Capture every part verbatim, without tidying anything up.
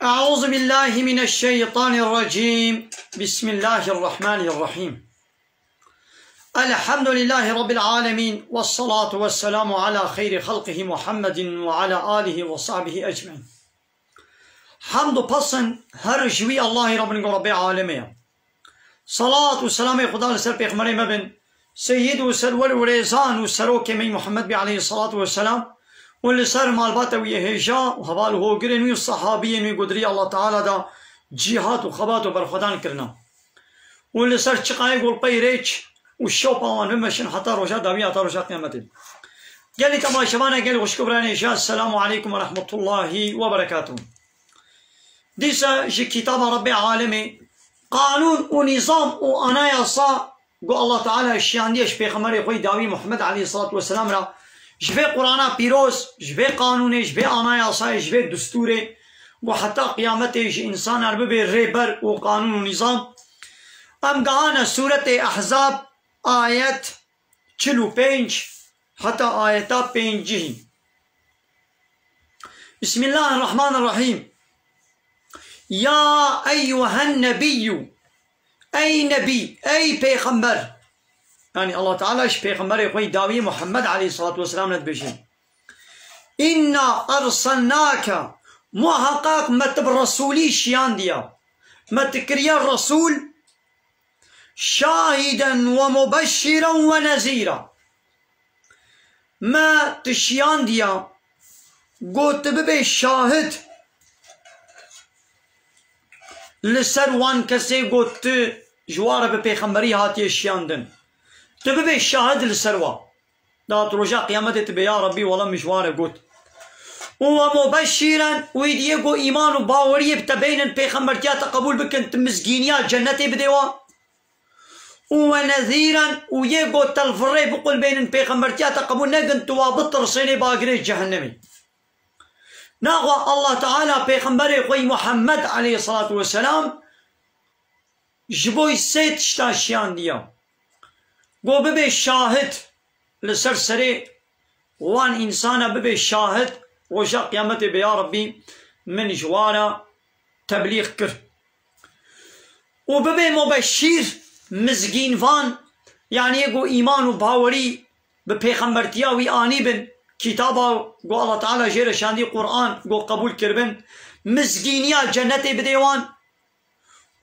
أعوذ بالله من الشيطان الرجيم. بسم الله الرحمن الرحيم. الحمد لله رب العالمين، والصلاة والسلام على خير خلقه محمد وعلى آله وصحبه أجمعين. Hamd û pesn her ji wî Allahî Rabbin ku Rabbê alemê ye. Salat û selamê Xuda li ser pêxemberê me bin, seyîd û serwer û rêzan û serokê me Muhammed bî aleyhissalatu vesselam û li ser malbata wî yê hêja û heval û hogirên wî û sehabiyên wî ku di rêya Allah Teala de cîhat û xebat û berxwedan kirina. Û li ser çiqayê golpey rêç û şopa wan bimeşin heta roja dawî, heta roja qiyametê. Gelî temaşevana, gelî xwişk û birayên hêja, Esselamu aleykum ve rahmetullahi ve berekatuh. Dîsa ji kitaba Rabbê alemê, qanûn û nîzam û anayasa ku Allah Teala şiyandiye ji pêxemberê xwe dawî Muhammed aleyhissalatu vesselam re, ji vê Qur'ana pîroz, ji vê qanûnê, ji vê anayasayê, ji vê destûrê, ku heta qiyametê ji însanan bibe rêber û qanûn û nîzam. Em gehane sûretê Ehzab, ayet çil û pênc heta ayeta pêncî. Bismillahirrahmanirrahîm. Ya eyyuhen nebiyyû. Ey nebî, ey pêxember. Yanî Allah Teala ji pêxemberê xwe dawî Muhammed aleyhissalatu vesselam re dibêje. İnna ersalnake, muhaqqaq me tu bi resûlî şiyandiye. Me tu kiriye resûl, şahiden ve mubeşşiren ve nezîra. Me tu şiyandiya, got tu bibe şahid li ser wan kesê got tu ji wan re bi pêxemberî hatiye şiyandin. Tu bibe şahid li ser wa. Da tu roja qiyametê tu bê, ya Rabbî, wela min ji wan re got. Û we mubeşşîren, wî diyê ku îman û baweriyê bi te bênin, pêxembertiya te qebûl bikin, tu mizgîniya cennetê bidê wa. Û we nezîren, û yê ku te li virê biqulbênin, pêxembertiya te qebûl nekin, tu wa bitirsênê bagirê cehennemê. Naxwe Allah Teala pêxemberê xwe yî Muhammed aleyhissalatu vesselam ji bo sê tişta şiyandiya. Go bibe şahid li ser serê wan însana, bibe şahid roja qiyametê, bê ya Rabbî, min ji wan re teblîx kir. Û bibe mubeşşîr, mizgînvan, yanî yê ku îman û bawerî bi pêxembertiya wî anîbin, kitaba ku Allah Teala jê re şandî Qur'an ku qebûl kiribin, mizgîniya cennetê bidê wan.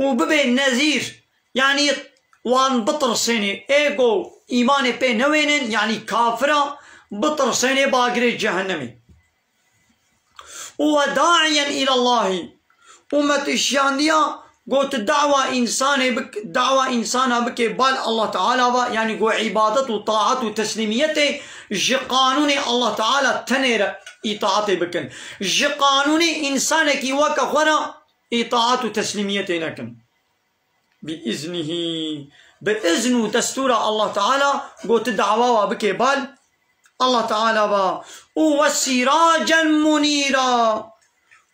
Û bibe nezîr, yanî wan bitirsênê, ê ku îmanê pê newênin, yanî kafira, bitirsênê bagirê cehennemê. Û we da'iyen îlallahî, û me tu şiyandiya, got dawa însanê bik-, dawa însana bike bal Allah Teala va, yanî got îbadet û taat û teslîmiyetê ji qanûnê Allah Teala tenê re îtaatê bikin. Ji qanûnê însanekî weke xwe re îtaat û teslîmiyetê nekin. Bi iznihî, bi izn û destûra Allah Teala, got dawa wa bike bal Allah Teala va, û we sîracen munîra,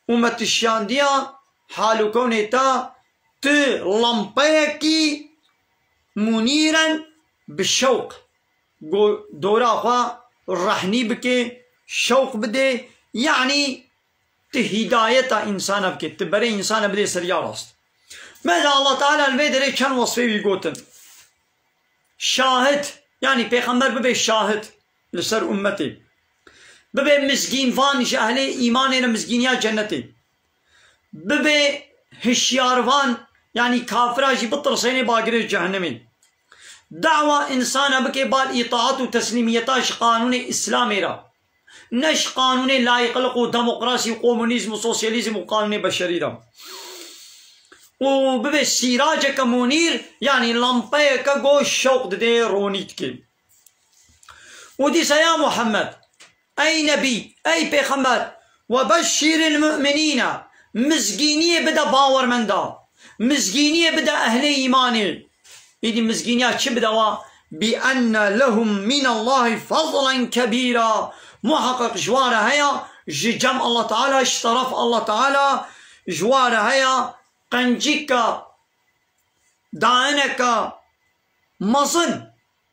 û me tu şiyandiya hal û kewnê te, tu lempeyekî munîren bi şewq. Go dora xwe rehnî bike, şewq bide, yanî tu hîdayeta însana bike, tu berê însana bidê ser ya rast. Mesela Allah Teala li vê derê çend wesfê wî gotin. Şahid, yanî pêxember bibe şahid li ser ummetê. Bibe mizgînvan ji ehlê îmanê re mizgîniya cennetê. Bibe hişyarvan, yanî kafira jî bitirsênê bagirê cehennemê. Dawa însana bike bal îtaat û teslîmiyeta ji qanûnê Îslamê re. Ne ji qanûnê layîqlik û demokrasî û komunîzm û sosyalîzm û qanûnê beşerî re. Û bibe sîraceke munîr, yanî lampeyeke ku şewq dide, ronî dike. Û dîsa ya Muhammed, ey nebî, ey pêxember, we beşşîril mu'minîne, mizgîniyê bide bawermenda, mizgîniyê bide ehlê îmanê. Îdî mizgîniya çi bide wa? Bi enne lehum minallahî fezlen kebîra. Muheqeq ji wan re heye, ji cem Allah Teala, ji teref Allah Teala, ji wan re heye qencîka, daineka mezin.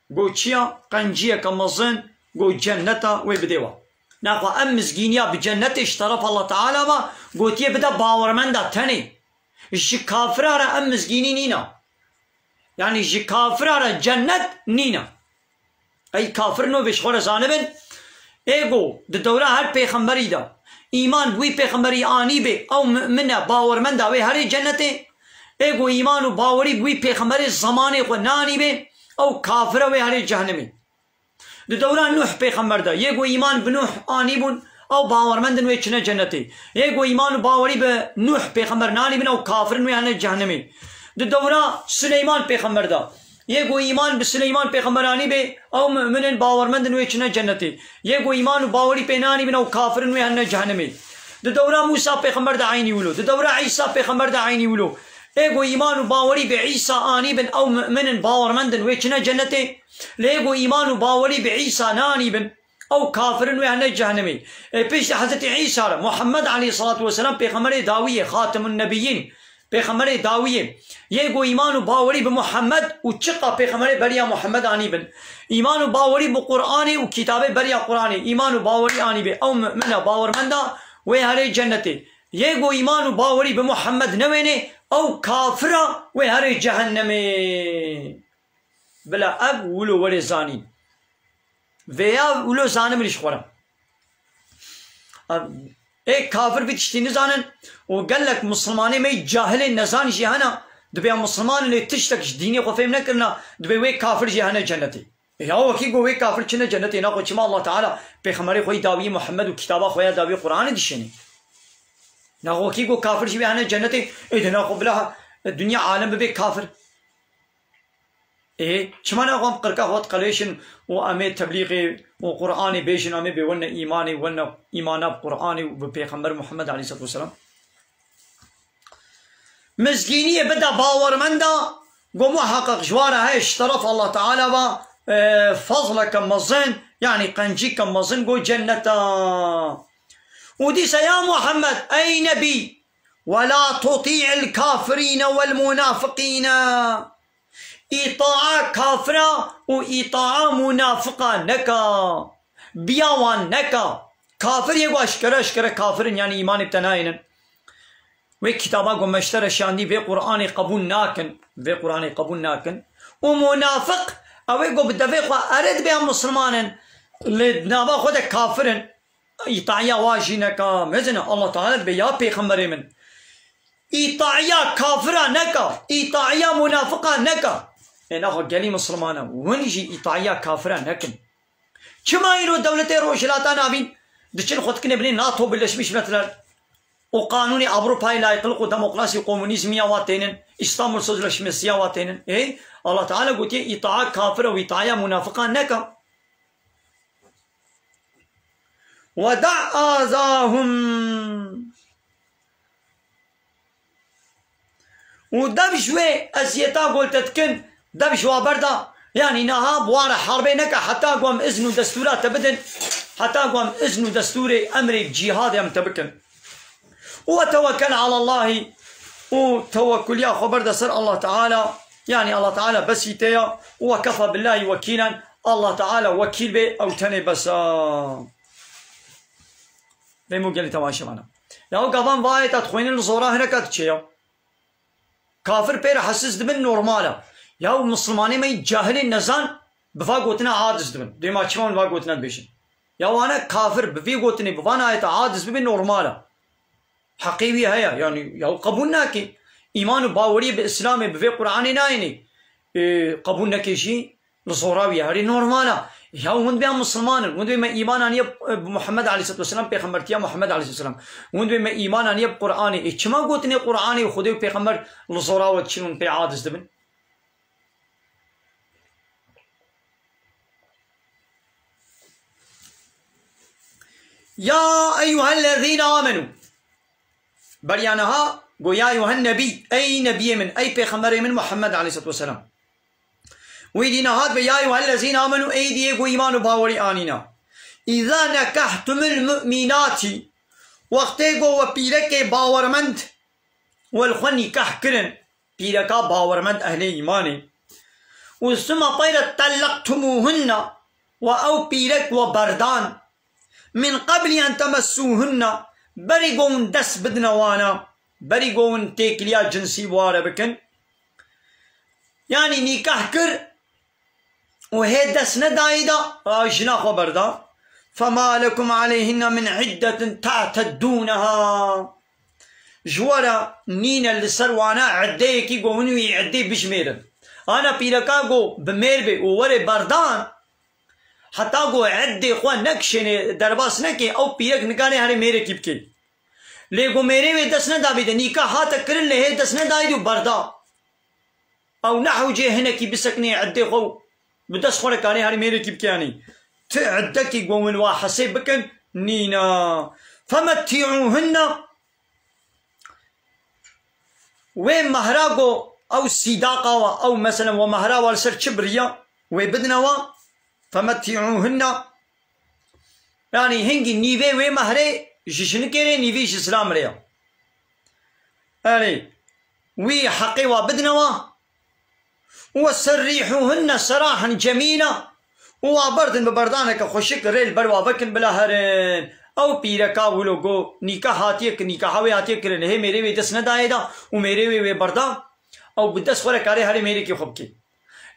Go çiya? Qenciyeke mezin, go cenneta wê bidê wa. Naxwe em mizgîniya bi cennetê ji teref Allah Teala ve gotiye bide bawermenda tenê. Ji kafira re em mizgînî nîna. Yanî ji kafira re cennet nîna. Ey kafir nû vê ji xwe re zanibin. Ê go di dewra her pêxemberî de îman bi wî pêxemberî anî bê, ew mu'min e, bawermenda wê herê cennetê. Ê go îman û bawerî bi wî pêxemberê zemanê xwe nanî bê, ew kafir e, wê herê cehennemê. Di dewra Nuh pêxember de, yê ku îman bi Nuh anîbûn, ew bawermend in, wê çine cennetê. Yê ku îman û bawerî bi Nuh pêxember nanîbin, ew kafir in, wê hene cehennemê. Di dewra Suleyman pêxember de, yê ku îman bi Suleyman pêxember anîbê, ew mu'min in, bawermend in, wê çine cennetê. Yê ku îman û bawerî pê nanîbin, ew kafir in, wê hene cehennemê. Di dewra Mûsa pêxember de eynî wilo. Di dewra Îsa pêxember de eynî wilo. Ê ku îman û bawerî bi Îsa anîbin, ew mu'min in, bawermend in, wê çine cennetê. Lê go îman û bawerî bi Îsa nanîbin, ew kafir in, wê hene cehennemê. E, piştî Hezretî Îsa re, Muhammed aleyhissalatu vesselam pêxemberê dawî ye, Xatimun Nebiyyin, pêxemberê dawî ye. Yê go îman û bawerî bi Muhammed û çiqa pêxemberê beriya Muhammed anîbin. Îman û bawerî bi Qur'anê û kitabê beriya Qur'anê, îman û bawerî anîbê, ew mu'min e, bawermenda, wê herê cennetê. Yê go îman û bawerî bi Muhammed newênê, ew kafir e, wê herê cehennemê. Bila ev wilo were zanîn. Vêya wilo zanibin ji xwe re. Ev, ê kafir vî tiştî nizanin û gelek misilmanê me cahilê nezan jî hene, dibê em misilman in lê tiştek ji dînê xwe fêm nekirina, dibê wê kafir jî hene cennetê. E ya wekî go wê kafir çine cennetê, naxwe çima Allah Teala pêxemberê xwe yî dawî Muhammed û kitaba xwe ya dawî Qur'anê dişênê? Naxwe wekî go kafir jî wê hene cennetê, ê de naxwe bila dinya alem bibe kafir. Ê, çima naxwe em qirka xwe diqelêşin û em ê teblîxê û Qur'anê bêjin, em ê bê wenne îmanê, wenne îmana bi Qur'anê û bi Pêxember Muhammed aleyhisselatu vesselam? Mizgîniyê bide bawermenda, go muheqeq ji wa re heye ji teref Allah Teala ve, e, fezleke mezin, yanî qencîke mezin, go cenneta. Û dîsa ya Muhammed, ey Nebî, ولا تطيع الكافرين والمنافقين. Îtaa kafira û îtaa munafiqa neka. Biya wan neka. Kafir yê ku eşkere eşkere kafir in, yanî îmanê bi te nayênin. Wê kitaba ku me ji te re şandî, vê Qur'anê qebûl nakin. Vê Qur'anê qebûl nakin. Û munafiq, ew ê ku bi devê xwe erê dibê em misilman in, lê di nava xwe de kafir in. Îtaiya wa jî neka. Mezin e, Allah Teala dibê ya pêxemberê min. Îtaiya kafira neka. Îtaiya munafiqa neka. Ê naxwe gelî misilman e. Hûn jî îtaiya kafira nekin. Çima îro dewletê Rojhilata Navîn diçin xwe dikinê binê NATO, Birleşmiş Milletler û qanûnê Ewropayê, layıklık û demokrasî, komunîzmiya wa tênin, İstanbul Sözleşmesiya wa tênin? Ê, Allah Teala gotiye, îtaa kafira û îtaiya munafiqa neka. ودع أذاهم. Û dev ji wê eziyeta ku li te dikin, dev ji wa berda. Yanî niha bi wan re herbê neke heta ku em izn û destûra te bidin, heta ku em izn û destûrê emrê cîhadê em te bikin. وتوكل على الله, û tewekkuliya xwe berde ser Allah Teala, yanî Allah Teala besî te ya, وكفى بالله وكيلا, Allah Teala wekîl bê, ew tenê bes e. Vê mû gelî temaşevana. Ya ew gavan va ayeta dixwînin li zora hineka diçe ya. Kafir pê re hesiz dibin, normal e. Ya ew misilmanê me yî cahilên nezan bi va gotina aciz dibin. Dêma çima hûn va gotina dibêjin? Ya wane kafir bi vê gotinê, bi van ayeta aciz bibe, normal e. Heqê wî heye, yanî ya qebûl nake. Îman û baweriyê bi Îslamê, bi vê Qur'anê nayênê. Ê, qebûl neke jî li zora wî ye. Herî normal e. Ya hûn dibê em misilman in. Hûn dibê me îman aniye bi, bi Muhammed aleyhisselatu vesselam, pêxembertiya Muhammed aleyhisselam. Hûn dibê me îman aniye bi Qur'anê. Ê, çima gotinê Qur'anê û Xwedê û pêxember li zora we diçin, hûn pê aciz dibin? Ya eyyuhellezîne amenû. Beriya niha got, ya eyyuhen nebî, ey nebiyê min, ey pêxemberê min Muhammed aleyhisselatu vesselam. Wî dî niha dibe, ya eyyuhellezîne amenû, ey diyê ku îman û bawerî anîna. Îza nekehtumul mu'minatî, wextê ku we pîrekê bawermend we li xwe nîkeh kirin, pîreka bawermend ehlê îmanê. Û suma peyre telleqtumûhunne, we ew pîrek we berdan. من قبل أن تمسوهن، berî ku hûn dest bidine wana, berî ku hûn têkiliya cinsî bi wan re bikin. Yanî nîkah kir û hê dest nedayî de, a, jina xwe berda. فما لكم عليهن من عدة تعتدونها. Ji we re nîne li ser wana iddeyekî ku hûn wî iddê bijmêrin. Ana pîreka ku bi mêr bê û were berdan, heta ku iddê xwe nekişêne, derbas neke, ew pîrek nikare herê mêrekî bike. Lê ku mêrê wê dest nedabî de, nîkah hate kirin, lê hê dest nedayî û berda. Ew nehewce hinekî bisekine iddê xwe û bi dest xwe re kare herê mêrekî bike, yanî ti iddekî ku hûn wa hesê bikin, nîna. فمتعوهن، wê mehra ku ew sîdaqa wa, ew meselen we mehra wa li ser çi biriya, wê bidine wa. فمتعوهن. Yanî hingî nîvê wê mehrê ji jinikê rê, nîvî ji zilam rê ya. Erê, wî heqê wa bidine wa. وسرحوهن سراحا جميلا. Û wa berdin bi berdaneke xweşik, rê li ber wa vekin bila herin. Ew pîreka wilo ku nîkah hatiye ki-, nîkaha wê hatiye kirin, hê mêrê wê dest nedayê da û mêrê wê wê berda, ew bi dest xwe re karê herê mêrekî xwe bike.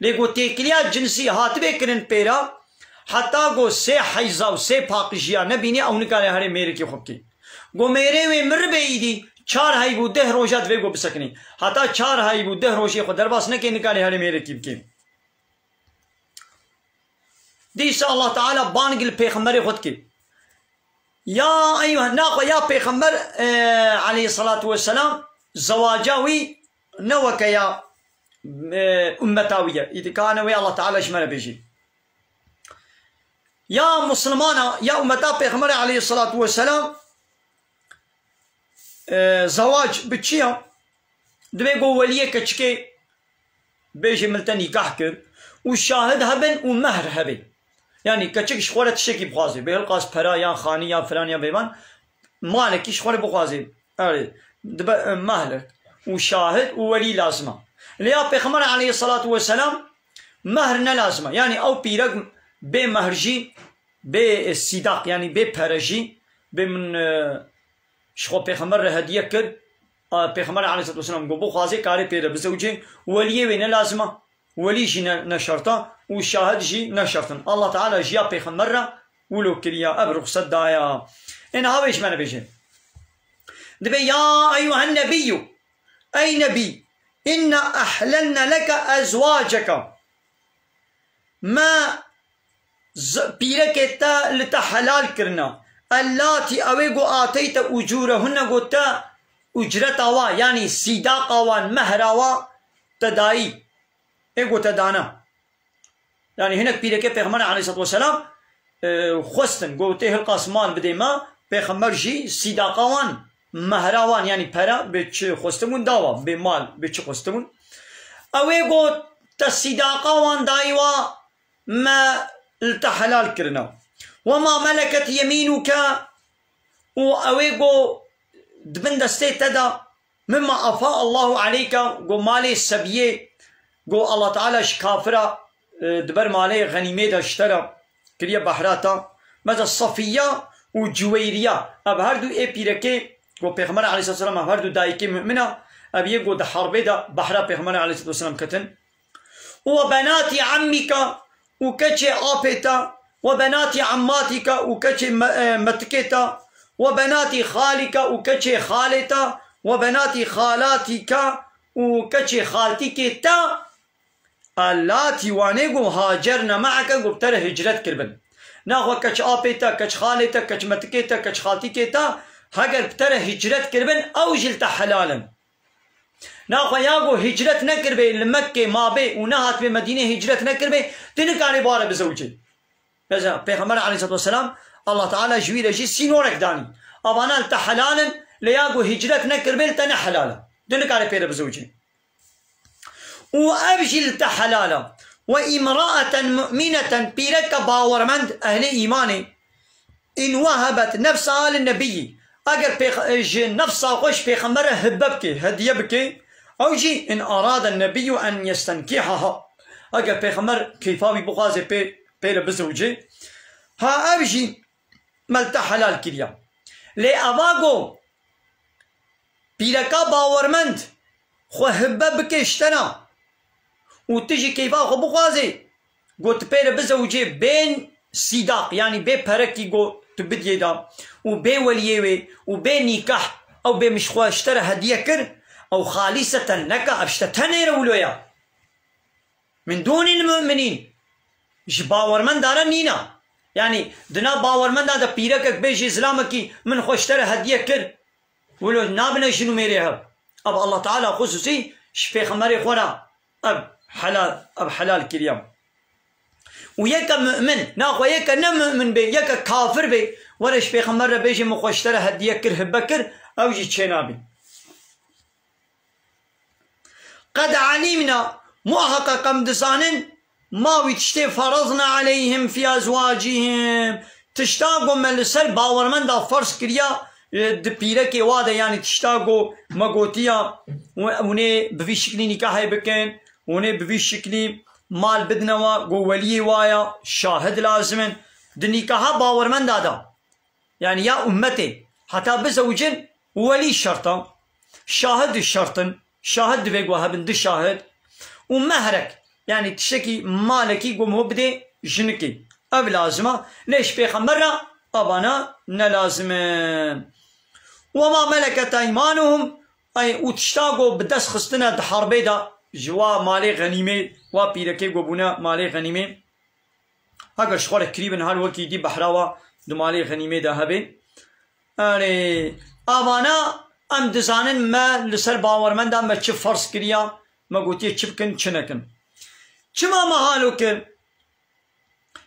Lê ku têkiliya cinsî hatibê kirin pêra, heta ku sê heyza û sê paqijiya nebînî, ew nikare herê mêrekî xwe bike. Ku mêrê wê miribe îdî, çar heyv û deh roja divê ku bisekinî. Heta çar heyv û deh rojê xwe derbas neke, nikare herê mêrekî bike. Dîsa Allah Teala bang li pêxemberê xwe dike. Ya eyyuhe, naxwe ya pêxember, e, aleyhissalatu vesselam, zewaca wî ne weke ya, e, ummeta wî ye. Îdî ka ne wê Allah Teala ji me re bêjî. Ya muslimana, ya ummeta pêxemberê aleyhissalatu vesselam, e, zewac bi çi ya? Divê ku weliyê keçikê bêjê min te nîkah kir û şahid hebin û mehr hebe. Yanî keçik ji xwe re tiştekî bixwaze. Bê hilqas pera yan xanî yan filan yan bêvan, malekî ji xwe re bixwaze. Erê, dibe, e, mehlek û şahid û welî lazim e. Lê ya Pêxember aleyhissalatu vesselam mehr ne lazim e. Yanî ew pîrek bê mehr jî, bê, e, sîdaq, yanî bê pere jî, bê min, e, ji xwe Pêxember re hediye kir. A, Pêxember aleyhissalatu vesselam got, bixwaze karê pê re bizewicê. Weliyê wê ne lazim e. Welî jî ne, ne şert e û şahid jî ne şert in. Allah Teala ji ya Pêxember re wilo kiriya, ev ruxset daya. Ê niha wê ji me re bêje. Dibê, ya eyyuhen nebiyyû, ey nebî, inna ehlelne leke ezwaceke. Me z-, pîrekê te li te helal kirine. Ellatî, ew ê ku ateyte ucûrehunne, ku te ucreta wa, yanî sîdaqa wan, mehra wa te dayî. Ê ku te dane. Yanî hinek pîrekê Pêxember aleyhissalatu vesselam, e, xwestin, got, tê hilqas mal bidê me, Pêxember jî sîdaqa wan, mehra wan, yanî pere, bê çi xwestibûn, dawa, bê mal, bê çi xwestibûn. Ew ê got, te sîdaqa wan dayî wa, me li te helal kirine. Wema meleket yemînuke, û ew ê got, di bin destê te de, mimma afa Allahu aleyke, got, malê sebiyê, got, Allah Teala ji kafira, e, di ber malê xenîmê de ji te re kiriye behra te. Mesela Safiya û Cuweyriya, ev her du ê pîrekê, got, Pêxember aleyhissalatu vesselam, ev her du dayikê mumina, ev yê, got, di herbê de behra Pêxember aleyhissalatu vesselam ketin. Û we benatî emmîka, û keçê apê te, we benatî emmatîka, û keçê me-, e, metikê te, we benatî xalîka, û keçê xalê te, we benatî xalatîka, û keçê xaltîkê te, ellatî, wanê ku hacerne me'eke, ku bi te re hicret kiribin. Naxwe keç apê te, keç xalê te, keç metikê te, keç xaltîkê te, heger bi te re hicret kiribin, ew jî li te helal in. Naxwe ya ku hicret nekiribê, li Mekkê mabê û nehatibê Medînê, hicret nekiribê, tu nikarê bi wan re bizewicê. Mesela Pêxember aleyhissalatu vesselam, Allah Teala ji wî re jî sînorek danî. Avana li te helal in, lê ya ku hicret nekiribê, li te ne helal e. Tu nikarê pê re bizewicê. Û ev jî li te helal e. Ve imraeten mu'mineten, pîreke bawermend, ehlê îmanê, in wehebet nefsaha lin nebiyyi, eger pêx-, ji nefsa xwe ji pêxember re hibe bike, hediye bike, ew jî in arada nebiyyu en yestenkîhaha, eger pêxember keyfa wî bixwaze pê, pê re bizewicê, ha ev jî me li te helal kiriya. Lê eva go pîreka bawermend xwe hibe bike ji te re û tu jî keyfa xwe bixwazê, go tu pê re bizewicê bê sîdaq, yanî bê perekî go tu bidiyê da û bê weliyê wê û bê nîkah, ew bê min ji xwe ji te re hediye kir, ew xalîseten leke, ev ji te tenê re wilo ya. Min dûnîl mu'minîn. Ji bawermenda re nîna. Yanî di nav bawermenda de pîrekek bê jî zilamekî min xwe ji te re hediye kir. Wilo nabine jin û mêrê hev. Ev Allah Teala xusûsî ji pêxemberê xwe re ev helal, ev helal kiriye. Û yeke mu'min, naxwe yeke ne mu'min bê, yeke kafir bê, were ji pêxember re bêje min xwe ji te re hediye kir, hibe kir, ew jî çênabî. Qed alimna, muheqeq em dizanin, ma wî tiştê ferazna aleyhim fî ezwacihim. Tişta ku me li ser bawermenda ferz kiriya, e, di pîrekê wa de, yanî tişta ku me gotiya, hûn ê bi vî şiklî nîkahê bikin, hûn ê bi vî şiklî mal bidine wa, ku weliyê wa ya, şahid lazim in. Di nîkaha bawermenda de. Yanî ya ummetê, heta bizewicin welî şert e. Şahid şert in. Şahid divê ku hebin du şahid. Û mehrek, yanî tiştekî malekî ku ho bidê jinikê. Ev lazim e. Lê ji pêxember re evana ne lazim in. Ve ma meleket eymanuhum, ey, û tişta ku bi dest xistine di herbê de, ji wa malê xenîmê, wa pîrekê ku bûne malê xenîmê. Heger ji xwe re kirî bin, her wekî dî behra wa di malê xenîmê de hebe. Erê, avana em dizanin me li ser bawermenda me çi ferz kiriya, me gotiye çi bikin, çi nekin. Çima me halo kir?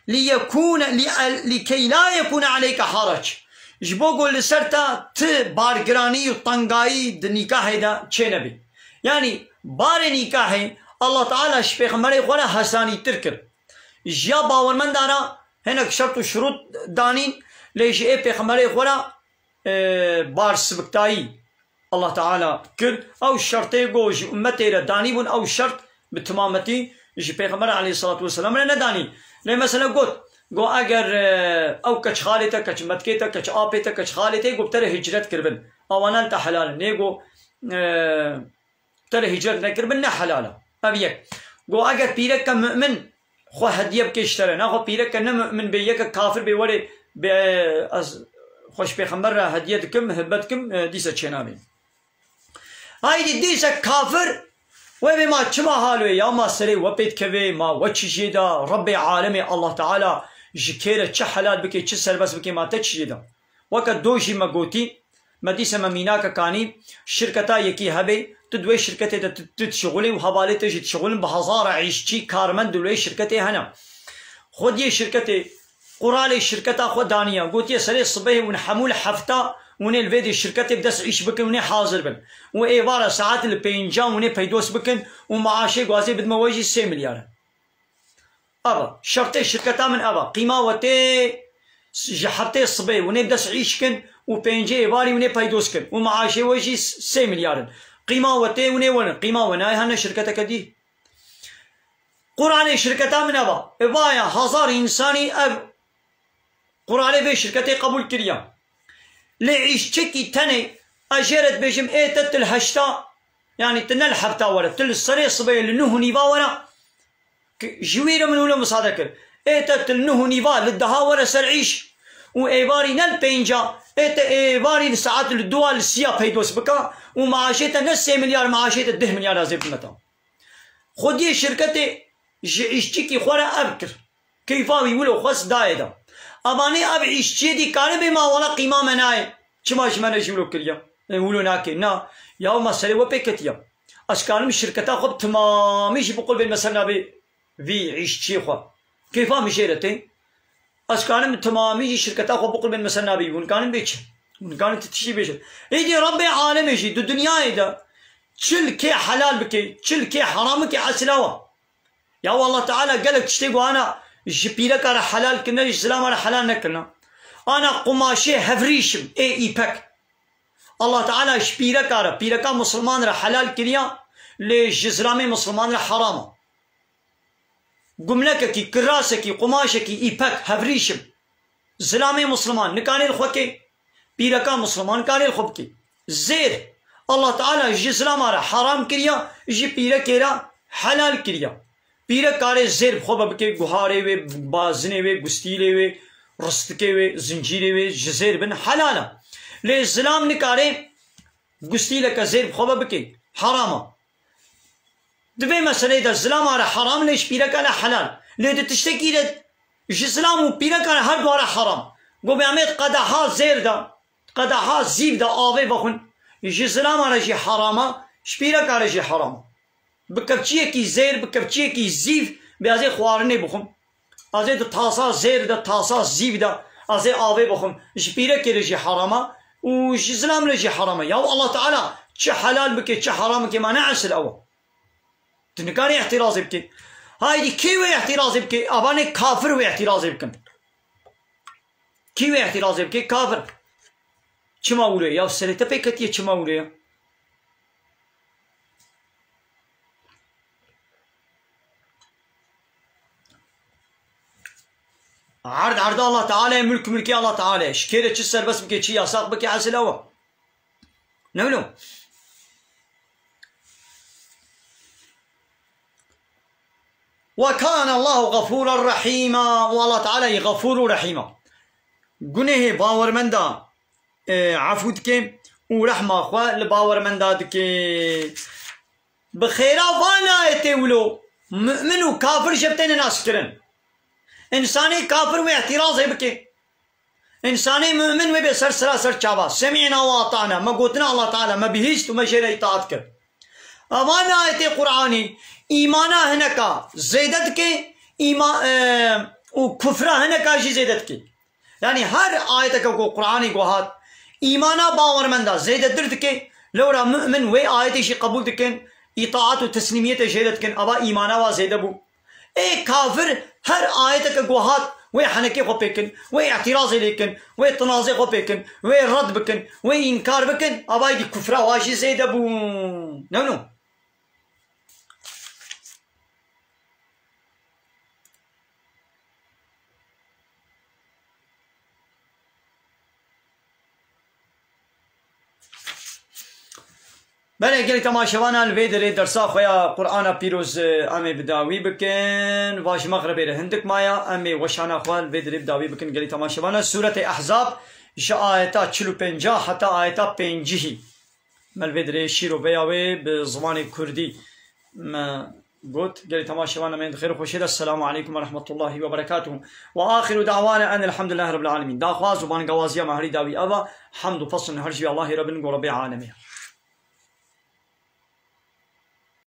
Liyekûne, li-, likey la yekûne aleyke harac. Ji bo ku li ser te ti bargiranî û tengayî di nîkahê de çênebî. Yanî barê nîkahê Allah Teala ji pêxemberê xwe re hesanîtir kir. Ji ya bawermendan re hinek şert û şurût danîn, lê ji ê pêxemberê xwe re, e, bar sibiktayî Allah Teala kir. Ew şertê ku ji ummetê re danîbûn, ew şert bi timametî ji Pêxember aleyhissalatu vesselam re nedanî. Lê mesela got, got eger, e, ew keçxalê te, keçmetkê te, keçapê te, keçxalê te, got bi te re hicret kiribin. Awana li te helal in. Nê got, e, te re hicret nekiribin, ne helal e. Ev yek. Go eger pîreke mu'min xwe hediye bike ji te re, naxwe pîreke ne mu'min bê, yeke kafir bê, werê bê, ez xwe ji pêxember re hediye dikim, hibe dikim, e, dîse çênabê. Haydî dîse kafir, wê bê ma çima hal wê ya, ma serê we pê dikevê, ma we çi jê da, Rebbê alemê Allah Teala ji kê re çi helal bike, çi serbest bike, ma te çi jê da. Weke do jî me gotî, me dîse me mînakek anî, şirketa yekî hebê, tu di wê şirketê de tu, tu dişixulî û hevalê te jî dişixulin, bi hezara îşçî, karmend di wê şirketê hene. Xwediyê şirketê quralê şirketa xwe daniya, gotiye serê sibehê hûn hemû li hefta hûn ê li vê dê şirketê bi dest îş bikin, hûn ê hazir bin. Û êvara saet li pêncan hûn ê peydos bikin û maaşê guazê bidime we jî sê milyar e. Ava, şertê şirketa min ava. Qîma we tê ji heftê sibê hûn ê bi dest îş kin û pêncê êvarî hûn ê peydos kin û maaşê we jî sê milyar in. Qîma we tê hûn ê werin. Qîma we nayê hene şirketeke dî. Quralê şirketa min eva. E vaya hezar însanî ev quralê vê şirketê qebûl kiriya. Lê îşçikî tenê ez jê re dibêjim ê te til heşta, yanî tu ne li hefta were, tu li serê sibê li nuh û nîva were. Ji wî re min wilo misade kir. Ê te tu li nuh û nîva li deha were ser îş û êvarî ne li pênca, ê te êvarî li saet li dua li siya peydos bika û maaşê te ne sê milyar, maaşê te deh milyar ez ê bidime te. Xwediyê şirketê ji îşçikî xwe re ev kir. Keyfa wî wilo xwest dayê de. Evanê ev îşçiyê dî karibê ma wala qîma me nayê. Çima ji me re jî wilo kiriye? E, wilo nake. Na. Ya ma serê we pê ketiye. Ez karim şirketa xwe bi timamî jî biqulbênime ser navê vî îşçiyê xwe. Keyfa min jê re tê. Ez karim bi timamî jî şirketa xwe biqulbênime ser navê wî. Hûn karin bê çi? Hûn karin ti tiştî bêjin. Êdî Rebbê alemê jî di dinyayê de çi li kê helal bike, çi li kê heram bike, esila wa. Ya Allah Teala gelek tiştê ku ana ji pîreka re helal kirine, ji zilama re helal nekirine. Ana qumaşê hevrîşim, ê îpek. Allah Teala ji pîreka re, pîreka misilman re helal kiriya, lê ji zilamê misilman re heram e. Gumlekekî, kirasekî, qumaşekî îpek, hevrîşim. Zilamê Musliman nikare li xwe ke, pîreka Musliman kare li xwe bike. Zêr, Allah Teala ji zilama re heram kiriya, ji pîrekê re helal kiriya. Pîrek kare zêr bi xwe ve bike, guharê wê, bazinê wê, gustîlê wê, ristikê wê, zincîrê wê ji zêr bin helal e. Lê zilam nikare gustîleke zêr bi xwe ve bike. Heram e. Di vê meseleyê de zilama re heram, lê ji pîreka re helal. Lê di tiştekî de ji zilam û pîreka re her dua re heram. Go bê em ê di qedeha zêr de, di qedeha zîv de avê vexwin. Ji zilama re jî heram e, ji pîreka re jî heram e. Bi kevçiyekî zêr, bi kevçiyekî zîv, bê ez ê xwarinê bixwim. Ez ê di tasa zêr de, tasa zîv de, ez ê avê bixwim. Ji pîrekê re jî heram e û ji zilam re jî heram e. Ya Allah Teala çi helal bike, çi heram bike, ma ne esil ew e. Tu nikarî îhtîrazê bikî. Haydî kê wê îhtîrazê bikî? Avanê kafir wê îhtîrazê bikin. Kî wê îhtîrazê bikî? Kafir. Çima wilo ye? Ya serê te pê ketiye, çima wilo ye? Erd erda Allah Teala ye, mulk mulkê Allah Teala ye. Ji kê re çi serbest bike, çi yasax bike, esil ew e. Ne wilo? Ve kâne Allahu gafûren rahîmâ. Û Allah Teala yî gafûr û rehîm e. Gunehê bawermenda, e, efû dike û rehma xwe li bawermenda dike. Bi xêra van ayetê wilo, mu'min û kafir ji hev têne naskirin. Însanê kafir wê îhtîrazê bike. Însanê mu'min wê bê ser sira ser çava. Semî'na we ata'na. Me gotina Allah Teala, me bihîst û me jê re îtaat kir. Evan ayetê Qur'anî îmana hineka zêde dike, îma-, e, û kufra hineka jî zêde dike. Yanî her ayeteke ku Qur'anî ku hat, îmana bawermenda zêdetir dike, lewra mu'min wê ayetê jî qebûl dikin, îtaat û teslîmiyetê jê re dikin, ava îmana wa zêde bû. Ê kafir her ayeteke ku hat, wê henekê xwe pê kin, wê îtîrazê lê kin, wê tinazê xwe pê kin, wê red bikin, wê înkar bikin, ava êdî kufra wa jî zêde bû. Ne wilo? Belê, gelî temaşevana, li vê derê dersa xwe ya Qur'ana Pîroz, e, em ê bi dawî bikin. Va ji mexrebê re hindik maya, em ê weşana xwe li vê derê bi dawî bikin. Gelî temaşevana, Sûretê Ehzab ji ayeta çil û pênca heta ayeta pêncihî. Me li vê derê şîr û veya wê bi zimanê kurdî me got. Gelî temaşevana me yên di xêr û xweşiyê de. Esselamu aleykum ve rahmetullahi ve berekatuhu. Ve axiru da'wana enil hamdulillahi rabbil alemin. Daxwaz û bangawaziya me herî dawî ev e. Hemd û pesn her jî Allahê re bin, go Rebbê alemê.